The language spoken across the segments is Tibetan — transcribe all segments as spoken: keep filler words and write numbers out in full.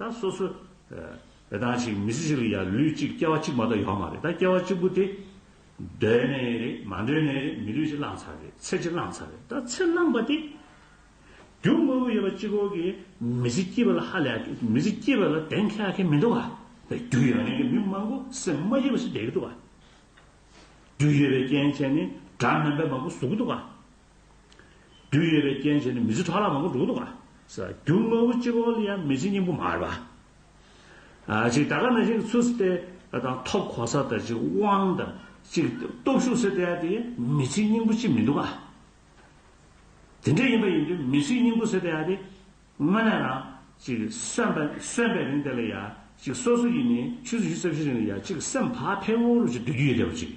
ད་སོ་སོ་རེ་དང་ཅིག་མི་ཚེ་གཅིག་ལ་ཡ་ལུས་གཅིག་སྐྱེ་བ་གཅིག་མ་གཏོགས་ཡོད་མ་རེད། ད་སྐྱེ་བ་གཅིག་པུ་དེ་འདོད་ནའི་རེད། མ་འདོད་ནའི་རེད། མི་ལུས་ཅིག་བླངས་ཚར་རེད། ཚེ་གཅིག་བླངས་ཚར་རེད། ད་ཚེ་བླངས་པ་དེ་རྒྱུ་དངོས་པོ་ཡོད་པ་གཅིག་པོ་གིས་མི་ཚེ་སྐྱིད་པ་ལ་ཧ་ལས། མི་ཚེ་སྐྱིད་པ་ལ་གདེང་ཁེལ་མཁན་མི་འདུག་ག་ད་རྒྱུ་ཡོད་མཁན་གྱི་མི་མང་པོ་སེམས་མ་སྐྱིད་པ་ཞིག་བསྡད་ཀྱི་འདུག་ག་རྒྱུ་ཡོད་པའི་རྐྱེན་བྱས་ནས་དགྲ་དམན་པ་མང་པོ་ཟུག་གི་འདུག་ག་རྒྱུ་ཡོད་པའི་རྐྱེན་བྱས་ནས་མི་ཚེ་འཕྲོ་བརླག་མང་པོ་འགྲོ་གི་འདུག་ག་ས་རྒྱུ་དངོས་པོ་གཅིག་པོ་ལ་ཡང་མི་ཚེ་སྙིང་པོ་མ་རེད་པ། ཨ་ཅིག་ད་ག་ནང་བཞིན་ཚུལ་དེ་དང་ཐོབ་གོ་ས་དང་ཅིག་དབང་དང་ཅིག་སྟོབས་ཤུགས་ཟེར་བསྡད་ཡ་དེ་མི་ཚེ་སྙིང་པོ་ཅིག་མི་འདུག་ག་དེ་འདྲ་ཡིན་པ་ཡིན་དུས་མི་ཚེ་སྙིང་པོ་ཟེར་བསྡད་ཡ་དེ་དངོས་གནས་རང་ཅིག་གསོན་པ་གསོན་པའི་རིང་དེ་ལ་ཡ་ཅིག་སོ་སོ་ཡིན་ནའི་ཆུ་ཚོད་བཞི་རྩ་བཞི་རིང་ལ་ཡ་ཅིག་སེམས་བག་ཕེབས་ངོ་རུ་ཅིག་སྡོད་རྒྱུ་ཡོད་བསྡད་པ་ཅིག་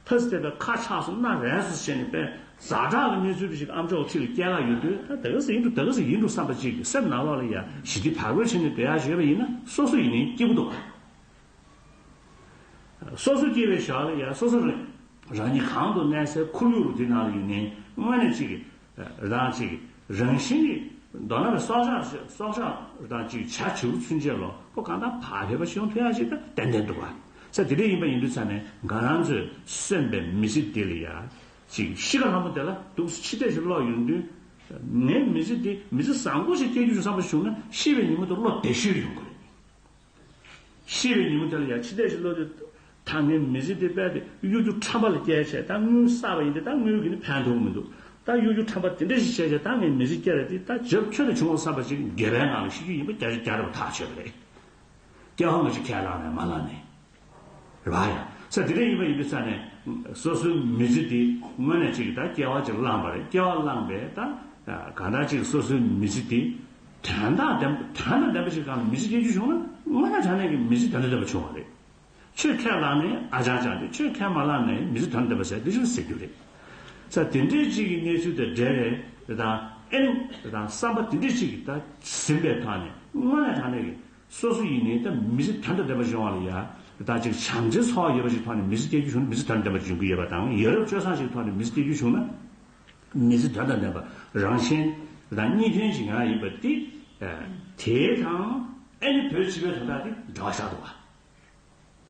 ཕ་སི་དེ་ལ་ཁ་ཆག་སོང་། སྣ་རལ་སོང་བྱས་ནས་པས་ཛ་དྲག་གི་གནས་ཚུལ་ཞིག་ཨ་མཆོག་ཁྲིད་ལ་སྐྱེལ་ག་ཡོང་དུས། ད་དེ་ག་ཟེ་ཡིན་འགྲོ། དེ་ག་ཟེ་ཡིན་འགྲོ་བསམ་པ་ཅིག་སེམས་ནང་ལོགས་ལ་ཡ་ཞི་བདེ་བག་ཕེབས་བྱས་ནས་སྡོད་ཡ་ཞིག་ཡོད་པ་ཡིན་ན་སོ་སོ་ཡིན་ནའི་སྐྱིད་པོ་འདུག་སོ་སོ་སྐྱིད་པའི་ཞོར་ལ་ཡ་སོ་སོ་རང་ཉིད་གང་དུ་གནས་སའི་ཁོར་ཡུག་དེ་ནང་ལ་ཡིན་ནའི་དངོས་གནས་ཅིག་རང་ཅིག་རང་བཞིན་གྱི་མདོར་ན་སྲོག་ཆགས་སྲོག་ཆགས་རང་ཅིག་བྱ་བྱིའུ་ཚུན་ཆད་ལོ་ཁོ་གང་ལྟར་བག་ཕེབས་པ་ཞིག་ཡོང་ཐུབ་ཡ་ཞིག་ད་ཏན་ཏན་འདུག་ག་ས་དེ་འདྲ་ཡིན་པ་ཡིན་དུས་ཙང་ནས་ང་རང་ཚོས་གསོན་པའི་མི་ཚེ་འདི་ལ་ཡ་ཅིག་ཤི་ཁ་ལྷ་མོ་དེ་ལ་འདུག་ཕྱི་བལྟས་ཤིག་ལོག་ཡོང་དུས། ངའི་མི་ཚེ་འདི་མི་ཚེ་བཟང་པོ་ཞིག་སྐྱེལ་རྒྱུ་བསམ་པ་བྱུང་ན་ཤི་བའི་ཉིན་མོ་དེ་བློ་བདེ་ཤོས་ཡོང་གི་རེད། ཤི་བའི་ཉིན་མོ་དེ་ལ་ཡ་ཕྱི་བལྟས་ཤིག་ལོག་དུས། ད་ངའི་མི་ཚེ་འདི་དཔེ་དེ་གཡོ་སྒྱུ་ཁྲམ་པ་ལ་སྐྱེལ་བྱས། ད་དངུལ་བསགས་པ་ཡིན་ཏེ་ད་དངུལ་གྱིས་ནི་ཕན་ཐོགས་མི་འདུག་ད་གཡོ་སྒྱུ་ཁྲམ་པ་དེ་འདྲ་ཞིག་བྱས་བྱས་ད་ངའི་མི་ཚེ་སྐྱེལ་རེད་དེ། ད་རྒྱབ་ཁྱོན་ནས་བྱུང་བ་བསམ་པ་ཅིག་འགྱོད་པའི་ངང་ལ་ཤི་རྒྱུ་ཡིན་པ་རྒྱ་ཆེ་རྒྱ་རེ་བ་ཐག་ཆོད་པ་རེད། སྐྱེ་བ་སྔ་ཕྱི་ཁས་བླངས་ནས་མ་བླངས་ནས། རེད་པ། ཡ་ས་དེ་འདྲ་ཡིན་པ་ཡིན་དུས་ཙང་ནས་སོ་སོའི་མི་ཚེ་འདི་དངོས་གནས་ཅིག་ད་སྐྱེ་བ་ཅིག་བླངས་པ་རེད། སྐྱེ་བ་བླངས་པས་ད་གང་ལྟར་ཅིག་སོ་སོའི་མི་ཚེ་འདི་དོན་དང་ལྡན་དོན་དང་ལྡན་པ་ཞིག་གང་ལ་མི་ཚེ་སྐྱེལ་རྒྱུ་བྱུང་ན་དངོས་གནས་དྲང་གནས་ཀྱི་མི་ཚེ་དོན་དང་ལྡན་པ་བྱུང་བ་རེད། ཆོས་ཁས་བླངས་ནས་ཨ་ཅང་ཅང་དེ། ཆོས་ཁས་མ་བླངས་ནས་མི་ཚེ་དོན་དང་ལྡན་པ་ཟེར་འདི་ཞིག་ཟེར་རྒྱུ་རེད། ས་དེ་འདྲའི་ཅིག་གི་གནས་ཚུལ་དང་འབྲེལ་བའི་དང་ཨེ་ནི་དང་བསམ་པ་དེ་འདྲའི་ཅིག་གི་ད་ཟིན་པའི་ཐོག་ནས་དངོས་གནས་དྲང་གནས་ཀྱི། སོ་སོ་ཡིན་ནའི་ད་མི་ཚེ་དོན་དང་ལྡན་པ་ཡོང་བ་ལ་ཡ། ད་ཅིག་བྱམས་བརྩེའི་ཚོར་བ་ཡོད་པ་ཞིག་ཐོག་ནས་མི་ཚེ་སྐྱེལ་རྒྱུ་བྱུང་ན་མི་ཚེ་དོན་དང་ལྡན་པ་ཡོང་གི་ཡོད་པ་དང་། ཡ་རབས་སྤྱོད་བཟང་ཞིག་ཐོག་ནས་མི་ཚེ་སྐྱེལ་རྒྱུ་བྱུང་ན་མི་ཚེ་དོན་དང་ལྡན་པ་རང་གཞན་དང་གཉིས་ཕན་ཞིག་ཡོང་ཡ་ཡིན་པ་དེ། དེའི་དང་ཨེ་ནི་བོད་སྤྱི་པའི་དོན་དག་དེ་འབྲེལ་བ་ཆགས་འདུག་ག